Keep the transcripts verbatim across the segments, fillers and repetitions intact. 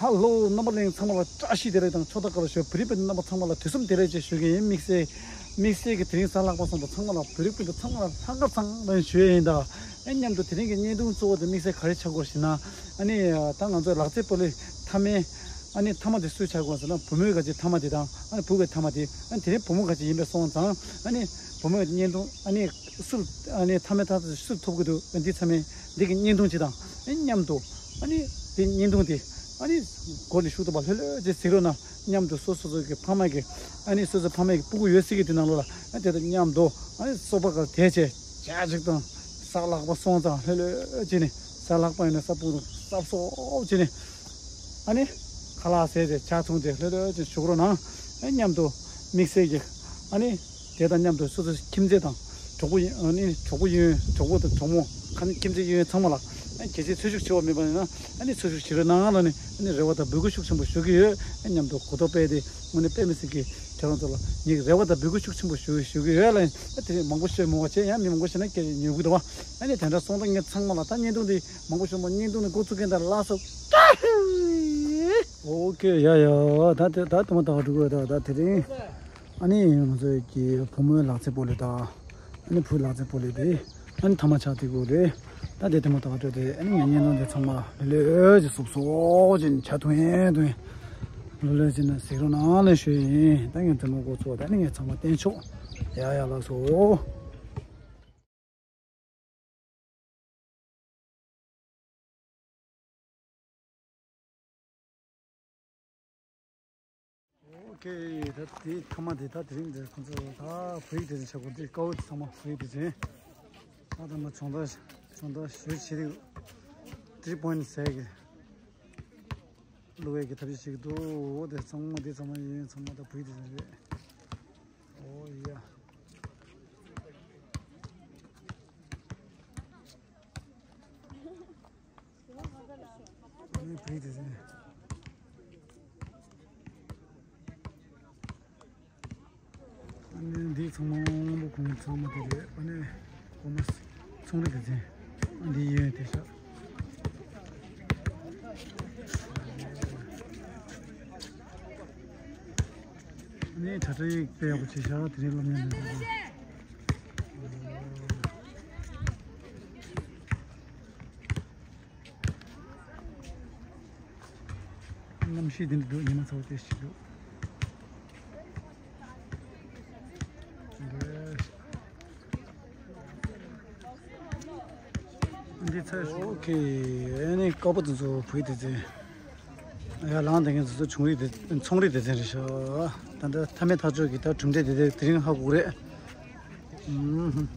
ཧ་ལོ། རྣམ་པ་ལྷན་རྒྱས་ཚང་མ་ལ་བཀྲ་ཤིས་བདེ་ལེགས་དང་ཕྱག་རྟགས་བཀའ་དྲིན་ཆེ། བོད་རིགས་སྤུན་ཟླ་རྣམ་པ་ཚང་མ་ལ་དུས་གསུམ་བདེ་ལེགས་ཅེས་ཞུ་གི་ཡིན། དམིགས་བསལ་དམིགས་བསལ་གྱི་དེ་རིང་གཟའ་ལྷག་པ་སོང་ཙང་ཚང་མ་ལ་བོད་རིགས་སྤུན་ཟླ་ཚང་མ་ལ་ལྷག་དཀར་བཟང་ལན་ཞུ་ཡས་ཡིན་ད། ཨ་ནི་མཉམ་དུ་དེ་རིང་གི་བརྙན་ཐུང་གཙོ་བོ་དེ་དམིགས་བསལ་ག་རེ་ཆགས་ཀྱི་ཡོད་ཟེར་ན། ཨ་ནི་ད་ང་ཚོ་ལག་རྩེད་སྤོ་ལོའི་མཐའ་མའི་ཨ་ནི་མཐའ་མ་དེ་སུས་ཆགས་ཀྱི་ཡོད་ཟེར་ན། བུ་མོའི་ག་ཅིག་མཐའ་མ་དེ་དང་ཨ་ནི་བུ་གི་མཐའ་མ་དེ། ཨ་ནི་དེ་རིང་བུ་མོ་ག་ཅིག་ཡིན་པས་སོང་ཙང་། ཨ་ནི་བུ་མོའི་བརྙན་ཐུང་ཨ་ནི་སུ། ཨ་ནི་མཐའ་མའི་མཐའ་དེ་སུ་ཐོབ་ཀྱི་འདུག་འདི་ཚང་མས་འདི་གི་བརྙན་ཐུང་ཅིག་དང་། ཨ་ནི་མཉམ་དུ་ཨ་ནི་དེ་བརྙན་ཐུང་དེ་ཨ་ནི་སྒོ་ནས་ཤུགས་ཐོགས་པ་ལྷོད་ལྷོད་ཅིག་གཟིགས་རོགས་གནང་། མཉམ་དུ་སོ་སོ་སོ་གི་ཕ་མ་གི། ཨ་ནི་སོ་སོ་ཕ་མ་གི་སྤུ་གུ་ཡོད་སྲིད་ཀྱི་དེ་ནང་ལོགས་ལ། ཨ་དེ་དང་མཉམ་དུ་ཨ་ནི་སོ་པ་ག་དེ་བྱས་བྱས་ཅིག་དང་། གཟའ་ལྷག་པ་སོང་ཙང་ལྷོད་ལྷོད་བྱས་ནས། གཟའ་ལྷག་པ་ཡིན་ན་ས་སྤུ་གུ་སྲབ་སོབ་བྱས་ནས། ཨ་ནི་ཁ་ལག་ཟས་བྱས་ཇ་འཐུང་བྱས་ལྷོད་ལྷོད་བྱས་བཞུགས་རོགས་གནང་། ཨ་མཉམ་དུ་དམིགས་བསལ་གྱི་ཨ་ནི་དེ་དང་མཉམ་དུ་སོ་སོ་ཁྱིམ་མཚེས་དང་གྲོགས་པོ་ཡིན། ཨ་ནི་གྲོགས་པོ་ཡིན། གྲོགས་པོ་དང་གྲོགས་མོ། ཁ་ནི་ཁྱིམ་མཚེས་ཡིན། ཚང་མ་ལ་ཨ་ནི་གལ་སྲིད་འཚོལ་ཞིབ་བྱེད་པ་མེད་པ་ཡིན་ན། ཨ་ནི་འཚོལ་ཞིབ་བྱེད་རོགས་གནང་ལབ་ནས། ཨ་ནི་རེ་བ་དང་འབོད་སྐུལ་ཤུགས་ཆེན་པོ་ཞུ་གི་ཡོད། ཨ་མཉམ་དུ་གོ་རྟོགས་སྤེལ་ཏེ། དངོས་གནས་དཔེ་མི་སྲིད་ཀྱི་ཁྱེད་རང་ཚོ་ལ་ངས་རེ་བ་དང་འབོད་སྐུལ་ཤུགས་ཆེན་པོ་ཞུ་ཞུ་གི་ཡོད་ལ། ཨ་དེ་རིང་མང་པོ་བཤད་མི་དགོས་པ་བྱས། ཡང་མི་མང་པོ་བཤད་ན་སྐད་ཆ་ཉན་གི་འདུག་བ། ཨ་ནི་དེ་འདྲ་སོང་ཙང་ངས་ཚང་མ་ལ་ད་བརྙན་ཐུང་འདི་མང་པོ་ཞུ་མ། བརྙན་ཐུང་འདི་འགོ་བཙུགས་མཁན་དང་ལ་སོགས། ཨོ་ཀེ། ཡ་ཡ། ད་དེ་ད་དུ་མ་ད་འགྲོ་གི་ཡོད། ད་ད་དེ་རིང་ཨ་ནི་ང་ཚོའི་གི་བུ་མོའི་ལག་རྩེད་སྤོ་ལོ་དང་། ཨ་ནི་བུའི་ལག་རྩེད་སྤོ་ལོ་དེ་ཨ་ནི་མཐའ་མ་ཆགས་བསྡད་ཀྱི་ཡོད་རེད། ད་དེ་དེ་མ་ད་འགྲོ་དེ། ཨ་ནི་ངས་བརྙན་ཐུང་དེ་ཚང་མ་ལོས་ལོས་ཀྱི་སུབ་སོ་ཅན་ཆ་ཐུང་ཡན་ཐུང་ཡན་ལོས་ལོས་ཅན་ན་གཟིགས་རོགས་གནང་ལབ་ཞུ་ཡིན། ད་ངས་དེ་མ་འགོ་ཚུགས། ད་ནི་ངས་ཚང་མ་བསྟན་ཆོག། ཡ་ཡ་ལགས་སོ། ཨོ་ཀེ། ད་དེ་མཐའ་མ་དེ། ད་དེ་རིང་འདིར་ཁོང་ཚོ་ད་བོད་ཡིག་སྡེ་ཚན་ཆགས་པ་འདི། དཀར་པོ་དེ་ཚང་མ་བོད་ཡིག་སྡེ་ཚན། ད་ད་མ་སྦྱོང་བརྡར་སྦྱོང་བརྡར་ཞུ་བྱེད་རིགས། ཏི་རི་པོ་ཡིན་ཟེར་གི་བླུག་ཡས་ཀྱི་ཐབས་ཤེས་བྱེད་ཀྱི་འདུག། འོ་དེ་ཚང་མ་དེ་ཚང་མ་ཡིན། ཚང་མ་ད་བོད་ཡིག་སྡེ་ཚན་རེད། ཨོ་ཡ། ཨ་ནི་བོད་དེ་ཚོ། ཨ་ནི་འདི་ཚང་མ་དབང་པོ་གོང་ཚང་མ་དེ་རེད། ཨ་ནི་གོང་མ་ཚོང་རིགས་སྡེ་ཚན། ཨ་འདི་ཡོད་དེ་ཤག། ཨ་ནི་དྲ་གྲགས་དཔེ་ཡག་པོ་བྱས་ཤག། དེ་རིང་སློབ་གཉེར་གནང་གི་འདུག། གནམ་གཤིས་འདི་འདྲ་འདུག། ཉི་མ་ཚ་པོ་དེ་ཞིག་འདུག། འདི་ཚ། ཨོ་ཀེ། ཨ་ནི་དཀར་པོ་དེ་ཚོ་བོད་སྡེ་ཚན། ཡར་ལངས་བསྡད་མཁན་དེ་ཚོ་ཚོང་རིགས་སྡེ། ཚོང་རིགས་སྡེ་ཚན་རེད་ཤག། ད་ལྟ་མཐའ་མའི་ཐག་གཅོད་ཀྱི་ད་གྲུབ་འབྲས་དེ་དེ་རིང་ཧ་གོ་གི་རེད། ཨུམ།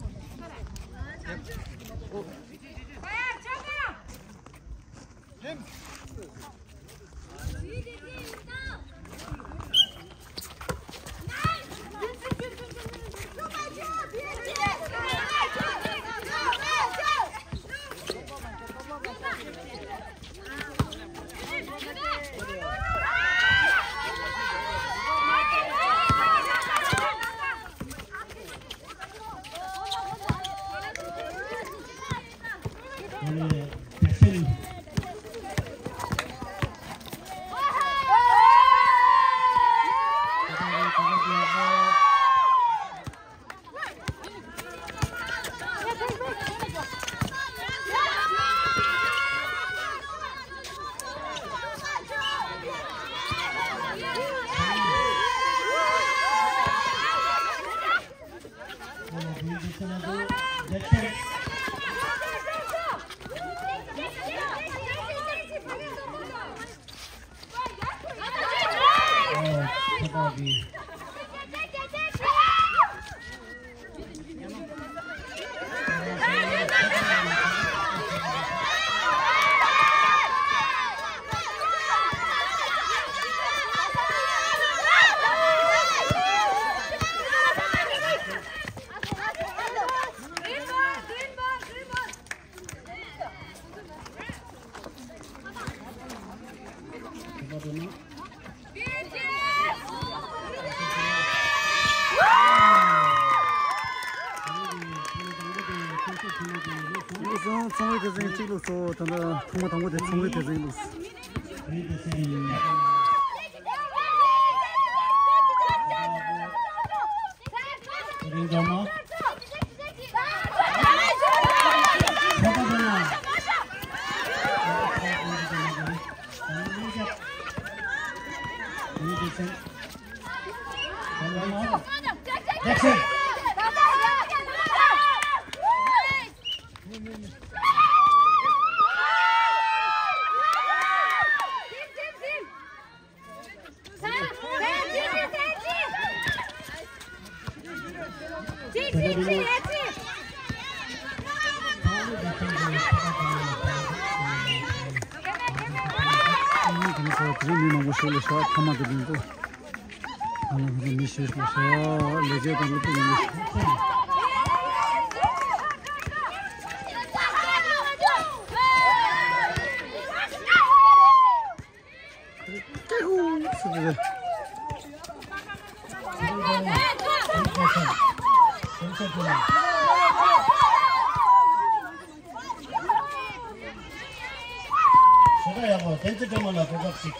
ཚོང་། ཚོང་རིགས་སྡེ་ཚན་གཅིག་བླུགས་སོང་། ད་ལྟ་ཐེངས་མ་དང་པོ་དེ་ཚོང་རིགས་སྡེ་ཚན་བླུགས་སོང་། དེ་རིང་མི་མང་པོ་ཞིག་ལ་ཤག་ཐ་མག་གི་རིང་དུ། ཨ་ལ་ཧ་ལ་མི་ཤེས་ཤག་ལས་བྱེད་དང་སློབ་ཕྲུག་མང་པོ་ཞིག་ཞེ་དྲག་ཡག་པོ། བསྟན་འཛིན་སྒྲོལ་མ་ལ་གོ་སྐབས་ཤིག་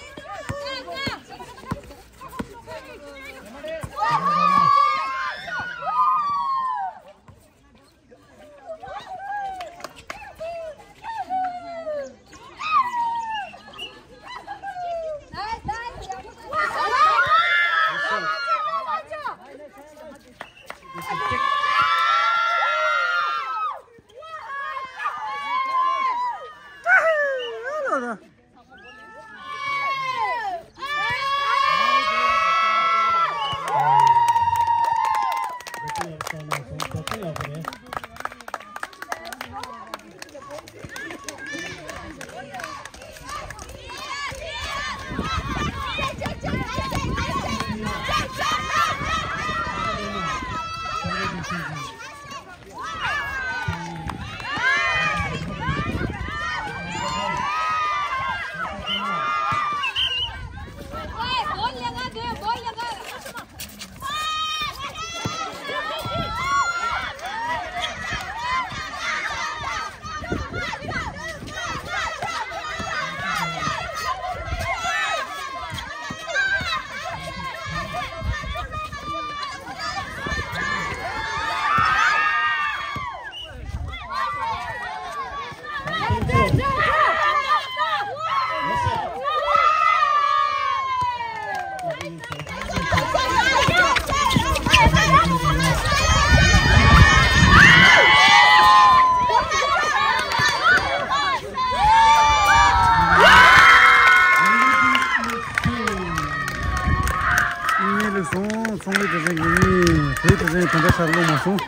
ངའི་ལུགས་སོང་ཚོང་ལས་དེ་རིང་གི་ནི་དེའི་དེ་རིང་དེ་འདྲ་ཆར་ལོང་མ་སོང་།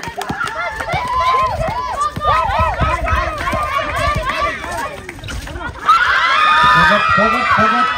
ཕོ་ཁ་ཕོ་ཁ་ཕོ་ཁ།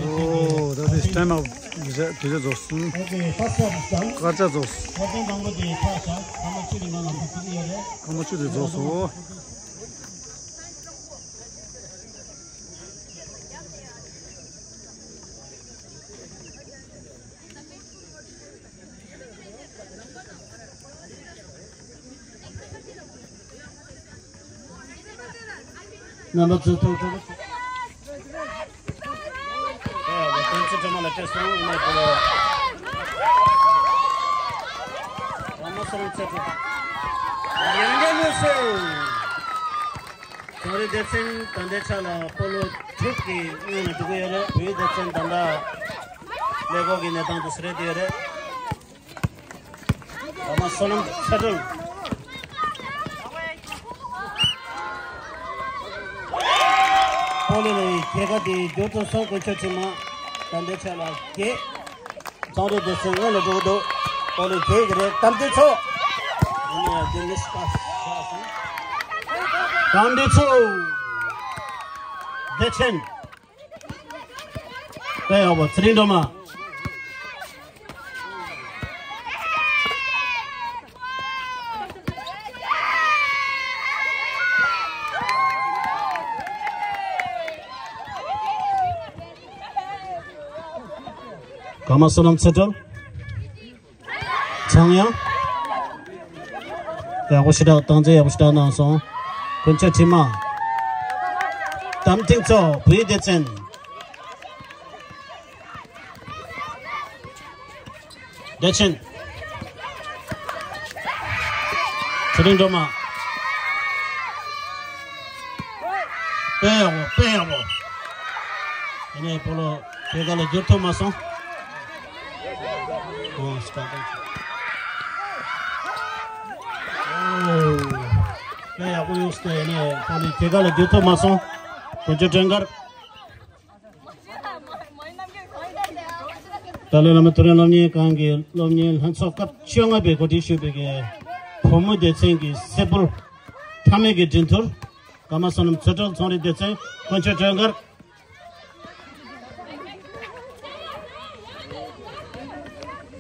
ཨོ། ད་ལྟ་ཊའིམ་ཨའུཊ་དུས་ཚོད་རྫོགས་སོང་། སྐར་ཆ་རྫོགས་སོང་། སྐར་མ་བཅུ་དེ་རྫོགས་སོང་། རྣམ་པ་ཚོས་ཐུགས་ཁུར། ཨ་ཡ། བསྟན་འཛིན་སྒྲོལ་མ་ལ་སྤྲད་སོང་། ཨ་མ་ཁོ་ཨ་མ་སོང་ཚེ་ཡང་འགན་ལོས་སོང་། ཚོང་རིག་སྡེ་ཚན་ད་ལྟའི་ཆ་ལ་སྤོ་ལོ་དྲུག་གི་སྔོན་ལ་འགྲོ་གི་ཡོད་རེད། བོད་ཡིག་སྡེ་ཚན་ད་ལྟ་ཀླད་ཀོར་གྱི་གནས་སྟངས་དུ་སུ་རེད་དེ་ཡོད་རེད། ད་མ་བསོད་ནམས་ཚེ་སྒྲོལ། སྤོ་ལོ་ལ་རྒྱལ་ཁ་དེ་འགྱུར་དུ་སོང་། དཀོན་མཆོག་ཁྲི་མ་ད་ལྟའི་ཆ་ལ་བརྒྱད། ཚོང་རིག་སྡེ་ཚན་སྔོན་ལ་འགྲོ་གི་འདུག་སྤོ་ལོ་རྒྱལ་གྱི་རེད། དམ་དུས་ཚོ། ཡིན་ནའི་དེ་མི་སྲིད་པ་ཤོག་སོང་། དམ་དུས་ཚོ། བདེ་ཆེན། དཔེ་ཡག་པོ། ཚེ་རིང་སྒྲོལ་མ། ཀརྨ་བསོད་ནམས་ཚེ་སྒྲོལ། ཚངས་དབྱངས། ཡག་པོ་ཞེ་དྲག་སྟངས་འཛིན་ཡག་པོ་ཞེ་དྲག་གནང་སོང་། དཀོན་མཆོག་ཁྲི་མ། དམ་དུས་ཚོ། བོད་ཡིག་སྡེ་ཚན། བདེ་ཆེན། ཚེ་རིང་སྒྲོལ་མ། དཔེ་ཡག་པོ། དཔེ་ཡག་པོ། ཡིན་ནའི་སྤོ་ལོ་རྒྱལ་ཁ་ལ་འགྱུར་ཐུབ་མ་སོང་། ཨོ། སྟག་ཏག་ཅིག་ཨོ། དཔེ་ཡག་པོ་ཡོང་སྟེ། ཡིན་ནའི་སྤོ་ལོ་རྒྱལ་ཁ་ལ་འགྱུར་ཐུབ་མ་སོང་། དཀོན་མཆོག་སྒྲོལ་དཀར། ཏཱ་ལའི་བླ་མ་མཐོ་རིམ་སློབ་གཉེར་ཁང་གི་སློབ་གཉེར་ལྷན་ཚོགས་སྐབས་བཅོ་ལྔ་པའི་གོ་སྒྲིག་ཞུས་པའི་གི་བུ་མོ་སྡེ་ཚན་གྱི་སེར་པོར་མཐའ་མའི་གི་འགྲན་བསྡུར། ཀརྨ་བསོད་ནམས་ཚེ་སྒྲོལ། ཚོང་རིག་སྡེ་ཚན། དཀོན་མཆོག་སྒྲོལ་དཀར།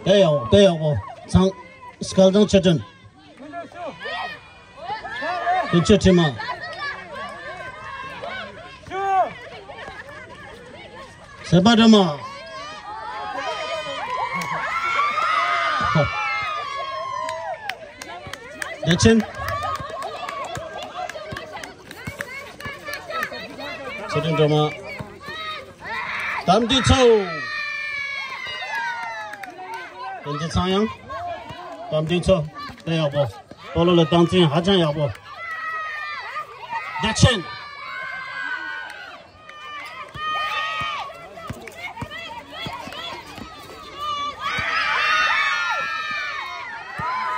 དཔེ་ཡག་པོ། དཔེ་ཡག་པོ། ཚང་། སྐལ་བཟང་ཆོས་སྒྲོན། དཀོན་མཆོག་ཁྲི་མ། ཟེར་པ་སྒྲོལ་མ། བདེ་ཆེན། ཚེ་རིང་སྒྲོལ་མ། དམ་དུས་ཚོ། དེ་འདི་ཚང་ཡང་། དམ་དུས་ཚོ། དཔེ་ཡག་པོ། སྤོ་ལོ་ལ་སྟངས་འཛིན་ཧ་ཅང་ཡག་པོ། བདེ་ཆེན།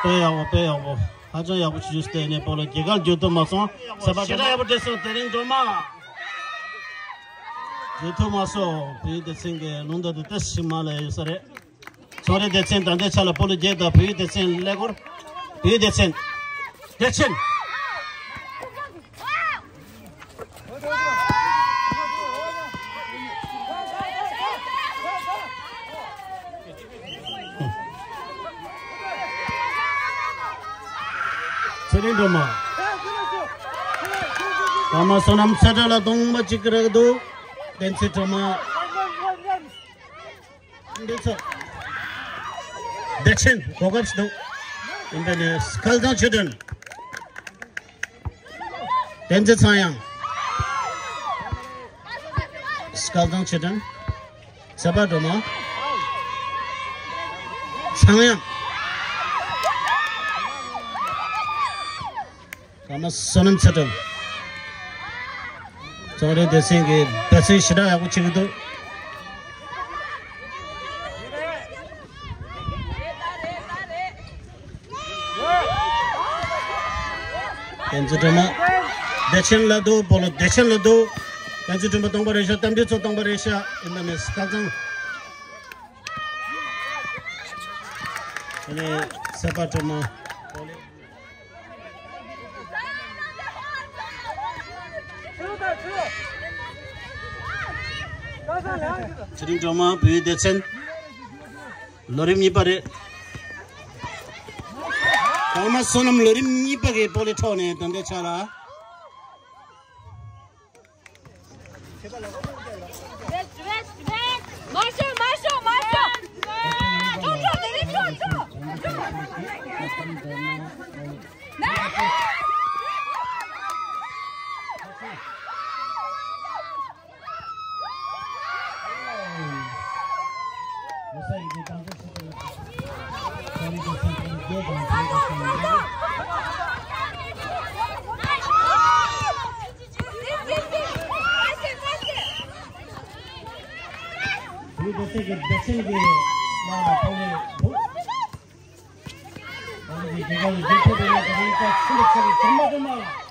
དཔེ་ཡག་པོ། དཔེ་ཡག་པོ། ཧ་ཅང་ཡག་པོ་ཞུས་ཏེ་ནས་སྤོ་ལོ་རྒྱལ་ཁ་འགྱུར་ཐུབ་མ་སོང་། ཟེར་བ་ཞེ་དྲག་ཡག་པོ་བྲིས་སོང་། དེ་རིང་སྒྲོལ་མ། འགྱུར་ཐུབ་མ་སོང་། བོད་ཡིག་སྡེ་ཚན་གྱི་ལུང་བསྟན་དུ་ཏོག་ཙམ་མ་ལ་ཡོད་ས་རེད། ཚོང་རིག་སྡེ་ཚན་ད་ལྟའི་ཆ་ལ་སྤོ་ལོ་བརྒྱད་དང་། བོད་ཡིག་སྡེ་ཚན་ཀླད་ཀོར། བོད་ཡིག་སྡེ་ཚན། བདེ་ཆེན། ཚེ་རིང་སྒྲོལ་མ། ཀརྨ་བསོད་ནམས་ཚེ་སྒྲོལ་ལ་སྟོང་པ་གཅིག་རག་འདུག་བསྟན་འཛིན་སྒྲོལ་མ། འདི་ཚོ། བདེ་ཆེན་གོ་སྐབས་ཤིག་འདུག་ཡིན་པས་ནས་སྐལ་བཟང་ཆོས་སྒྲོན། བསྟན་འཛིན་ཚངས་དབྱངས། སྐལ་བཟང་ཆོས་སྒྲོན། ཟེར་པ་སྒྲོལ་མ། ཚངས་དབྱངས། ཀརྨ་བསོད་ནམས་ཚེ་སྒྲོན། ཚོང་རིག་སྡེ་ཚན་གྱིས་འབད་བརྩོན་ཞེ་དྲག་ཡག་པོ་བྱེད་ཀྱི་འདུག་བསྟན་འཛིན་སྒྲོལ་མ། བདེ་ཆེན་ལ་འདུག་སྤོ་ལོ་བདེ་ཆེན་ལ་འདུག་བསྟན་འཛིན་སྒྲོལ་མ་སྟོང་པ་རེད་ཤག་དམ་དུས་ཚོ་སྟོང་པ་རེད་ཤག་ཡིན་ན་མེད་སྐལ་བཟང་། དེ་ནས་ཟེར་པ་སྒྲོལ་མ། ཚེ་རིང་སྒྲོལ་མ་བོད་ཡིག་སྡེ་ཚན། ལོ་རིམ་གཉིས་པ་རེད། ཀརྨ་བསོད་ནམས་ལོ་རིམ་གཉིས་པ་གི་སྤོ་ལོ་འཕྲོ་ནས་ད་ལྟའི་ཆ་ལ། མར་ཤོག་མར་ཤོག་མར་ཤོག་ཁྱོད་ཁྱོད་དེ་རིང་ཁྱོད་ཁྱོད། སྡེ་ཚན་གྱི་སྡེ་ཚན་གྱི་ནང་ལ་ཐོན་ནས་འདུག་ཨ་ནི་དེ་ག་ལ་རྒྱལ་ཁབ་ཡོད་པ་རེད། ད་ཆུ་ལ་ཆུ་ལ་ཚང་མ་ཚང་མ།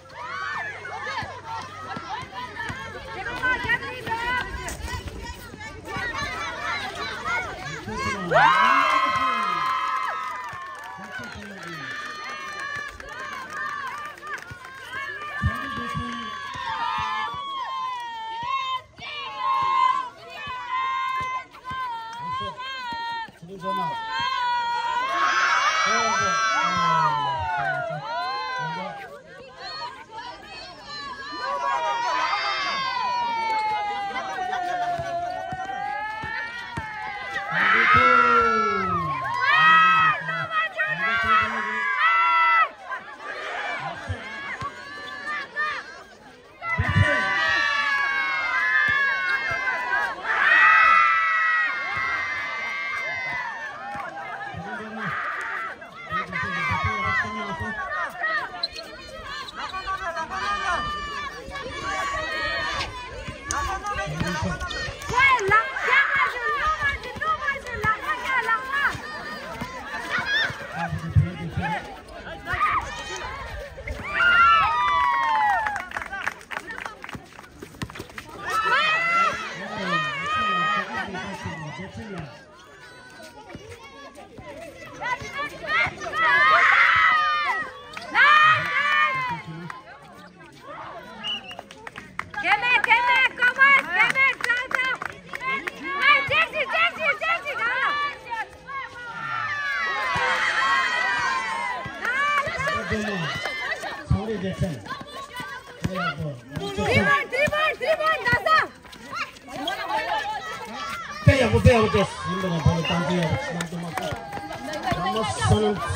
དཔེ་ཡག་པོ། དཔེ་ཡག་པོ། དཔེ་ཡག་པོ། བསམ་པ་ཡག་པོ། བསམ་པ་ཡག་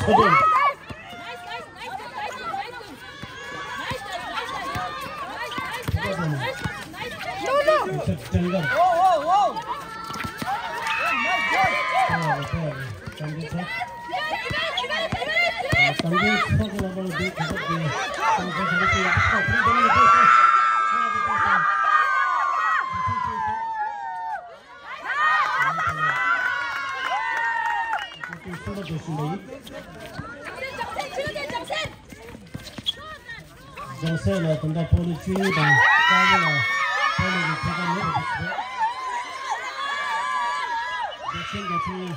པོ། ལྗོངས་ཟེར་ལ་དེ་འདྲ་ཕོ་ལོ་བཅུ་གཉིས་དང་དཀར་མོ་ལ་ཕོ་ལོ་གི་ཐད་ཀར་མེད་པ་དེ་ཞིག་རེད། རྒྱ་ཆེན་རྒྱ་ཆེན།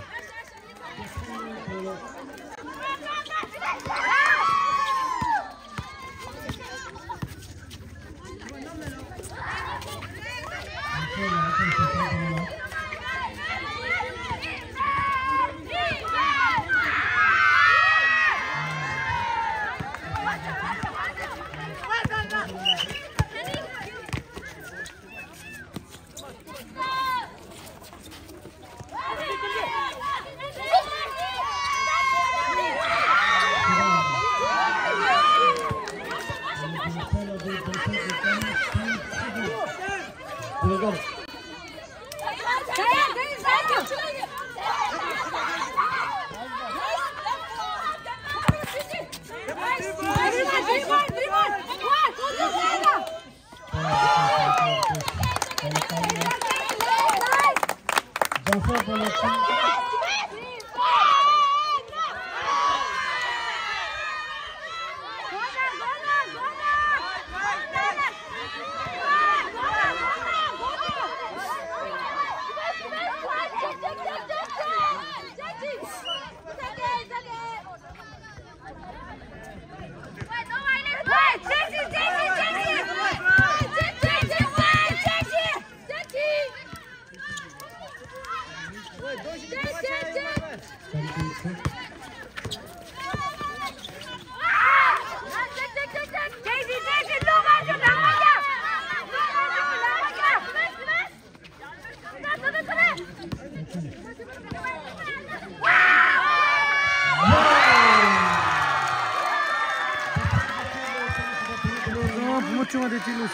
བུ་མོ་ཆུང་བ་དེ་གཅིག་ལུས།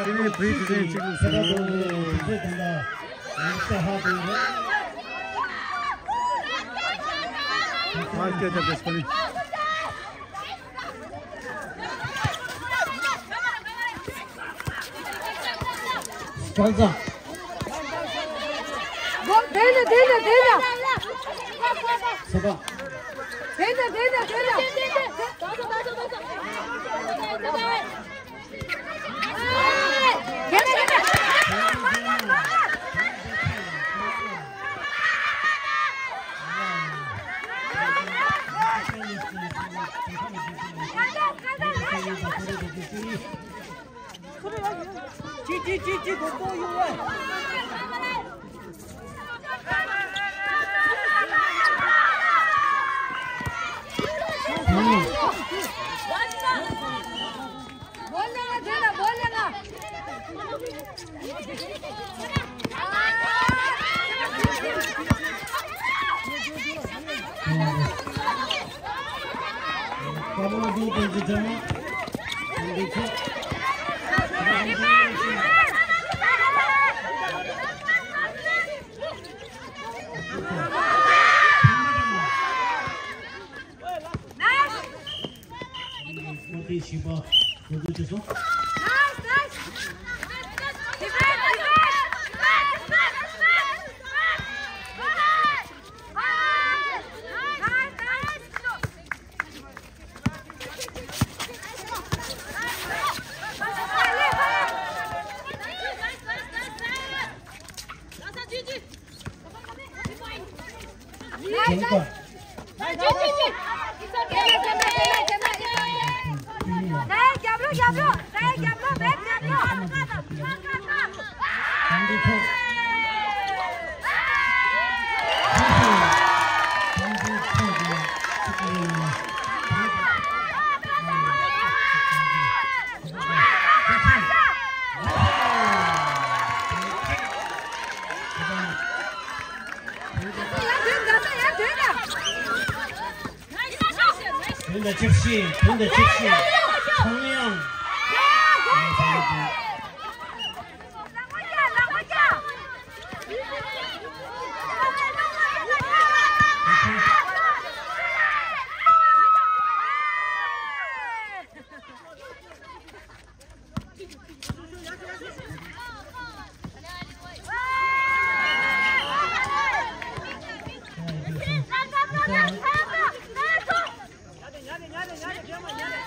དེ་ནས་བུའི་དུས་ཆེན་གཅིག་ལུས་སོང་། མ་སྐད་ཆ་དེ་སོང་། ཀྲང་ཚང་། སྒོ་དེ་ན་དེ་ན་དེ་ན། ཚེ་པ། དེ་ན་དེ་ན་དེ་ན། ཅི་ཅི་ཅི་ཅི་གོ་གོ་ཡོང་བ། དོན་དང་ཆབས་ཅིག་དོན་དང་ཆབས་ཅིག་ཚང་མ་ཡང་། ཚ་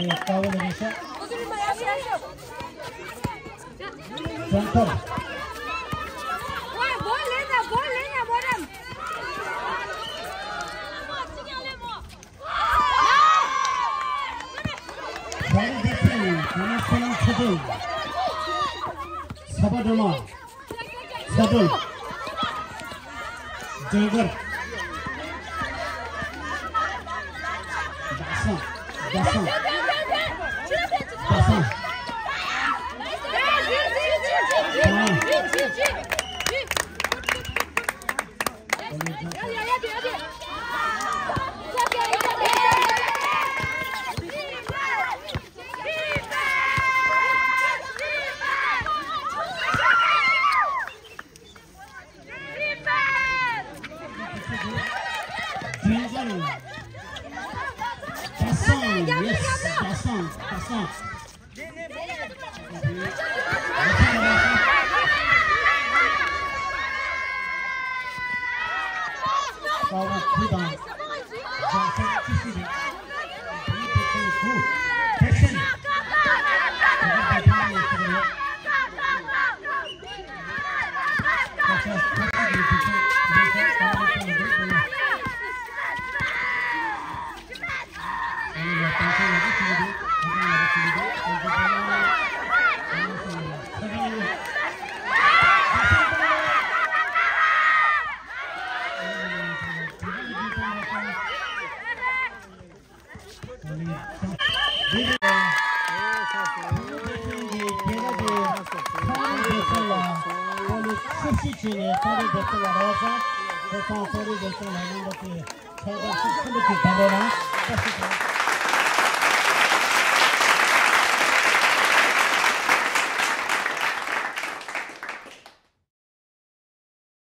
པ་སྒྲོལ་མ། ཚ་སྒྲོལ། སྒྲོལ་དཀར། ཟླ་བཟང་། ཟླ་བཟང་། ཟླ་བཟང་། དཔའ་བོ་དགུ་དང་། རྒྱང་སྲིང་བཅུ་བཞི་རེད། བོད་མི་སྡེ་ཚན་དགུ། དེ་བཞིན། དེ་གར་བདེ་ཐང་ཡོད་ཀྱི་རེད། སྐད་ཆ་ཐོག་ཐོག་གི་དུས་ཚོད་ལས་ཀ་གང་ལ་གང་འདྲ་དགོས་ན། ཨ་ནི་ལ་བཏང་ཚོད་ཡག་པོ་བྱེད་ཀྱི་འདུག་ཨ་ནི་ཡག་པོ་བྱེད་ཀྱི་འདུག་ཨ་ནི་ལ་ཁ་ཁ་ཡོད།